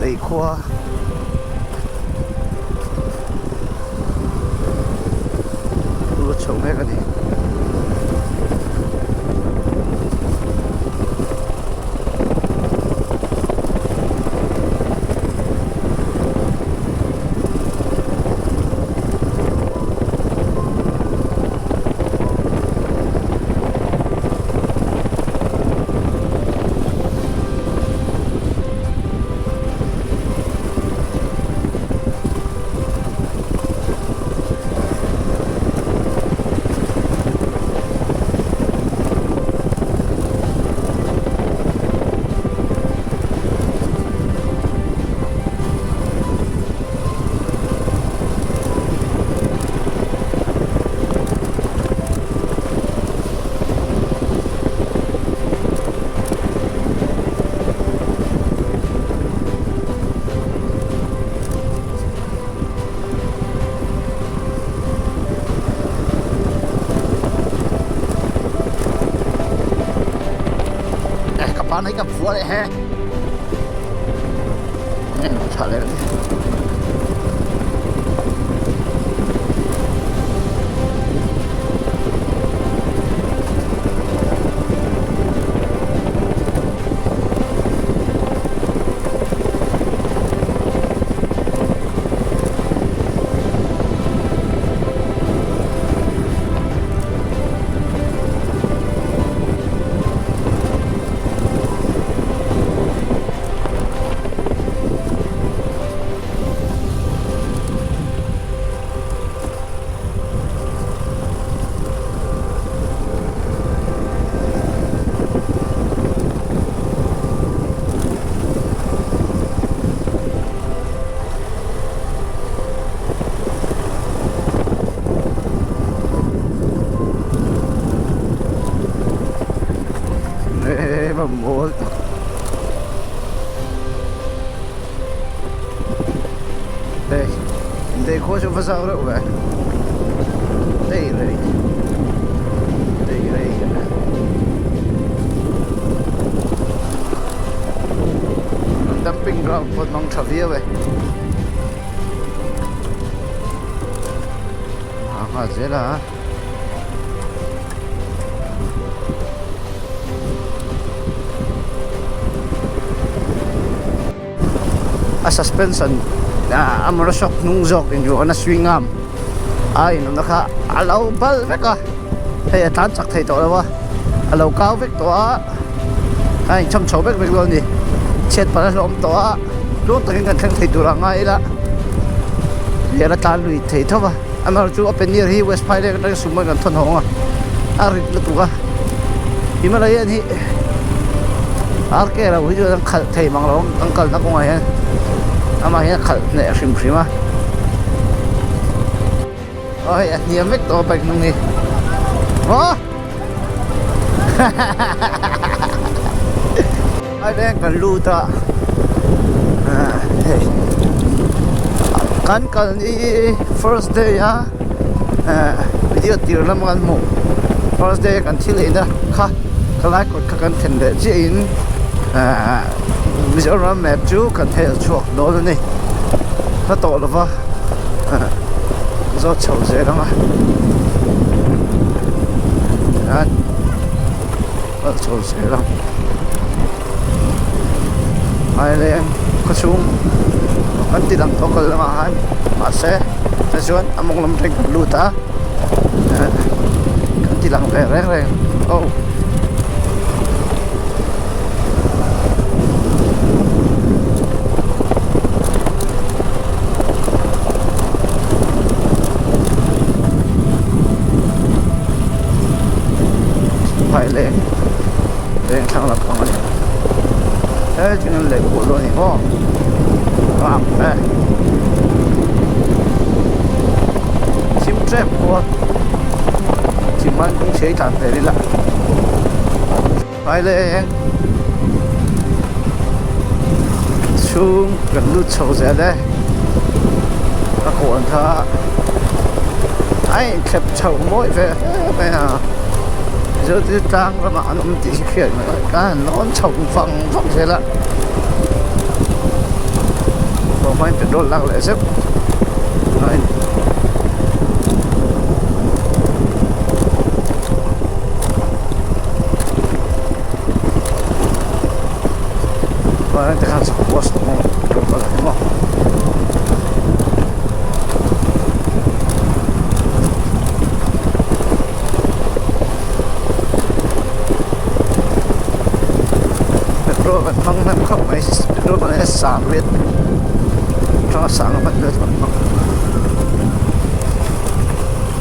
Rei khua. Lut chho mek a ni. Ka pa nei ka phua leh he tha leh Mawl tak Hei Dei khua chu va zau reuh ve Dei rei Dei rei An dumping ground pawh an hmang tha viau e A nghal zel a. A suspension a motor shock hnung zawk in ruah na swing arm a inawmna kha a lo bal vek a hei a tlan chak thei tawh lo a a lo kau vek tawh a a inchhawm chho vek vek dawn a ni chhiat palh a hlawm tawh a tluang takin kan thleng thei tur a ngai ila hei a la tlan lui thei tho va. Amaherawhchu chu a pannier hi West Phai leng atangin sum kan thawn hawng a, a rit lutuk a, Himalayan hi RK lo hi chuan an khalh thei mang lo ang an kalna kawngah hian amah hian a khalh hneh hrim hrim a, aw hei a hniam vek tawh a bike hnung hi aw Phaileng kan lut a hei kan kal ni first day a video tir lam kan hmuh first day a kan thil eina kha khalai kawt kha kan thlen leh chiah in Mizoram map chu kan hel chhuak dawn a ni hla tawh lova zawt chho zel ang a kal chho zel ang Phaileng khaw chhung kan ti lang tawh kal lamah khan mahse tichuan a mawng lam thleng kan lut a kan ti lang ve reng reng aw. Phaileng leng thlang lam pang a ni he thing an leh pawh dawn a ni maw vang e thim tep khua thim an kawng chhia hi tlan ve ila Phaileng chhung kan lut chho zel e a kawn kha a inthlep chho mawi ve hle mai a chu chu tlang ramah an awm tih hi hriat mai a kan han lawn chho vang vang zel a. Chhoh hmain petrol lak leh zeuh a ni. Chuan tikhan chhak post a awm a petrol ka la ni maw. Petrol kan hmang hnem khawp mai petrol kan hi sang riat atanga sang a hman vel kan hmang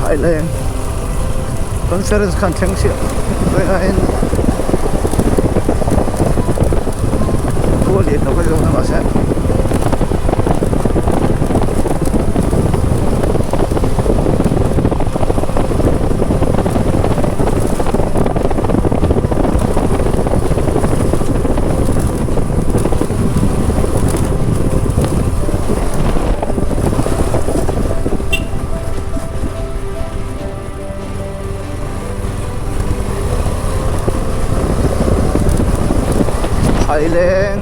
Thailand conference khan thleng chiah tunah hian khua lian lo ka zawng a mahse. Phaileng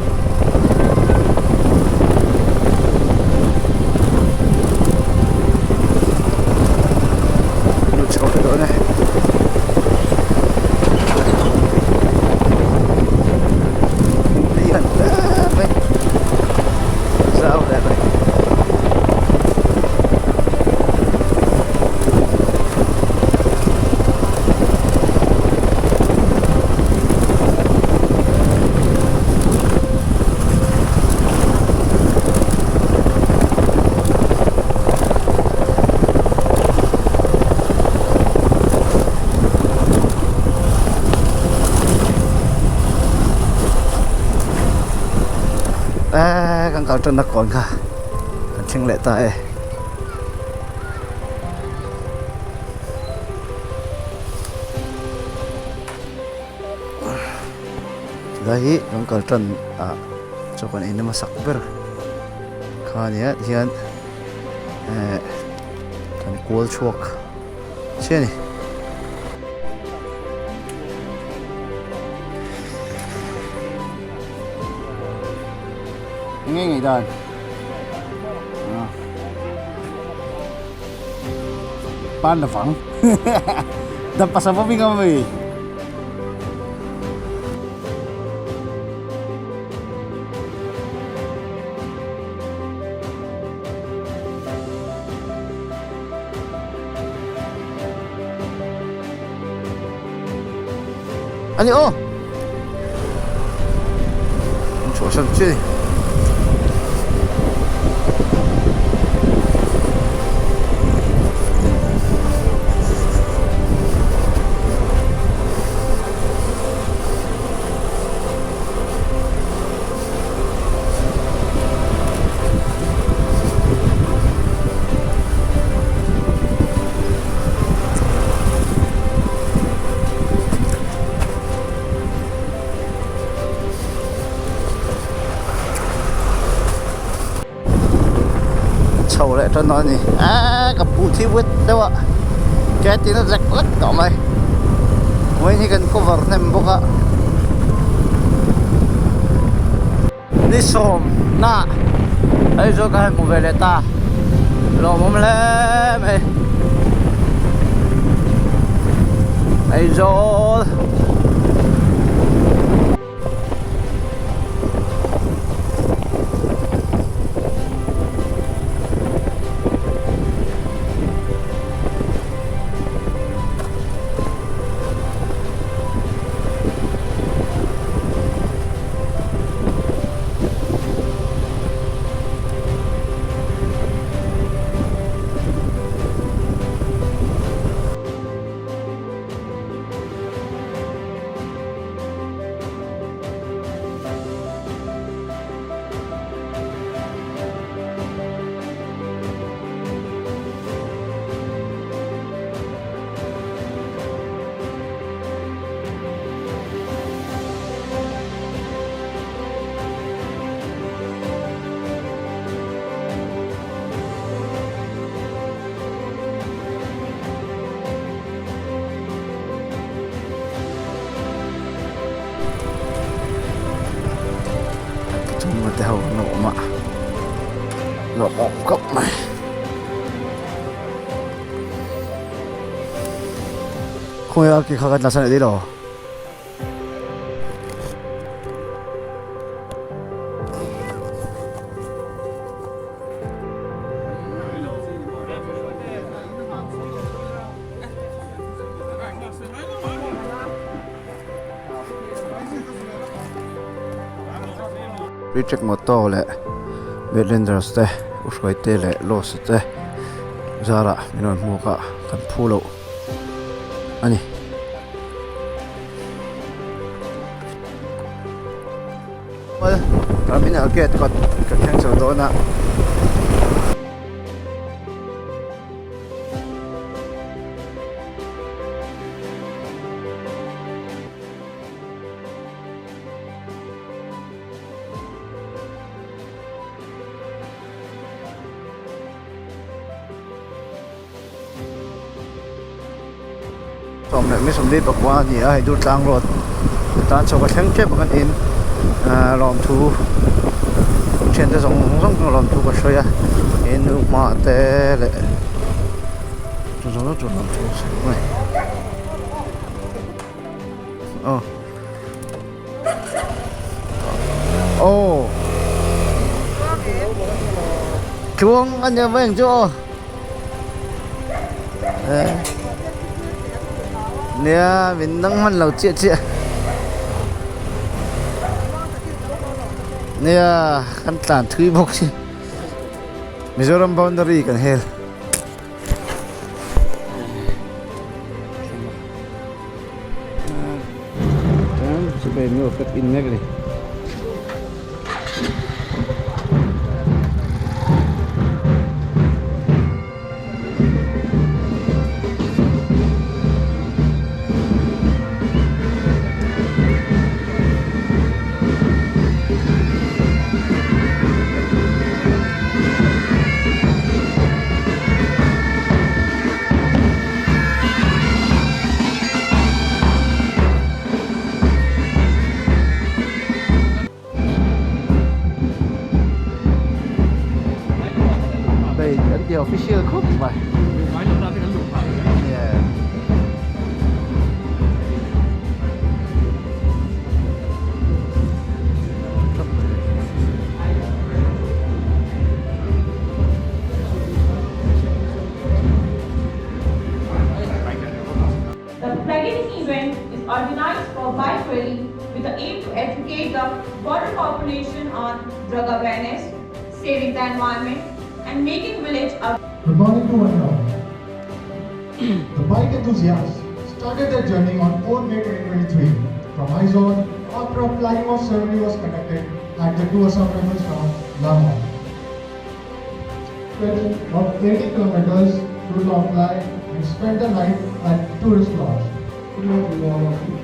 lut chho leh dawn e. Lian hle mai zau hle mai. Eee kan kal tanna kawn kha kan thleng leh ta e. Tilai hi kan kal tan ah chaw kan ei na hmasak ber kha a nia tihian ehh kan kual chhuak chiah a ni. Eng nge ngaihdan? Pan la vang. Dam pasal pawh bing ami. Ani aw. Chhuahsan chi. Chho leh tan a ni eee ka pu thi vut deuh a ke tin a lek lek tawh mai vawiin hi kan cover hnem bawk a ni sawmna Aizawl ka han hmu ve leh ta lawmawm hle mai Aizawl. Chhungkaw te ho an lo awm a. Lawmawm khawp mai. Khawnge a ke kha ka tlasan leh lo. Richard Moto leh Midlanders te U Hruaite leh Losa te zarah min rawn hmuak a kan phu loh a ni. Terminal gate kawt ka thleng chho dawn a. Sawm leh mi sawmli pakua a ni a hei Durtlang road tan chho ka thleng tep a kan in ahh lawmthu thiante zawng zawng chu lawmthu ka hruai a he nu hma te leh chu zawng zawng chu lawmthu ka sawi mai aw. Aw Tluang a nia mai ang chu aw Nia min nang hman lo chiah chiah Nia kan tlan thui bawk si Mizoram boundary kan hel. Hei an ti official khawp mai. Yeah. The Pregany event is organized for bike rally with the aim to educate the broader population on drug awareness, saving the environment and making village a Good morning to one and all. The bike enthusiasts started their journey on 4 May 2023 from Aizawl after a flying off ceremony was conducted at the 2 Assam Rifles ground, Lamhot. Stretch of 80 kilometers to Lawngtlai and spent the night at Tourist Lodge. Good morning to all of you.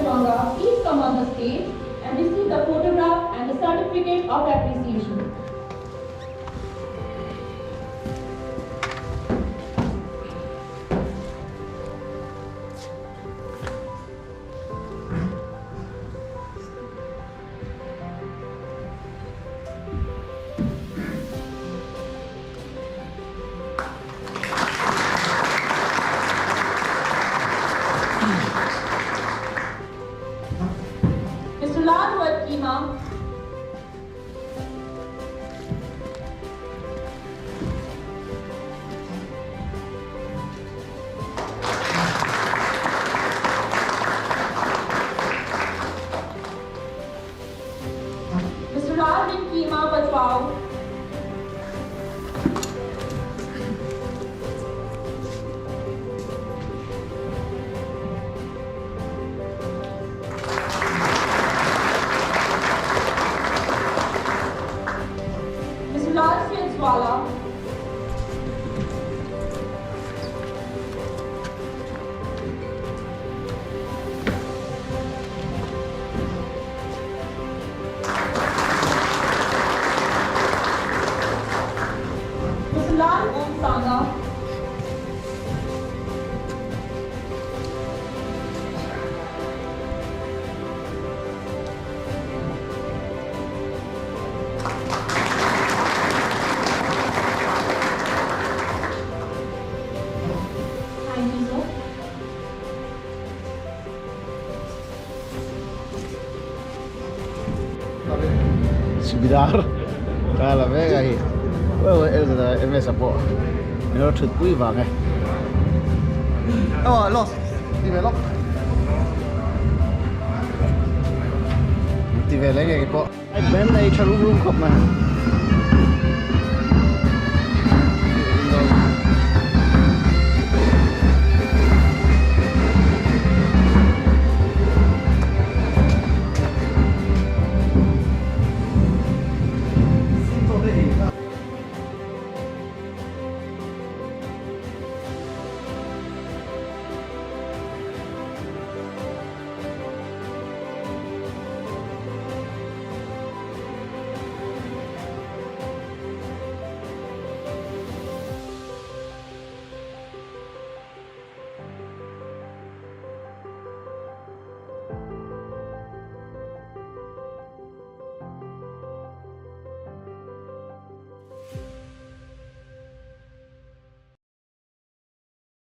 Manga, please come on the stage and receive the photograph and the certificate of appreciation. Mr. Lalwat Kima. Mr. Lalvin Kima Pachwao. Subidar ka la vek a hi MS a pawh min lo thut pui vang e. Aw lost ti ve lawk ti ve leh ngei pawh. Ben ei tha rum rum khawp mai.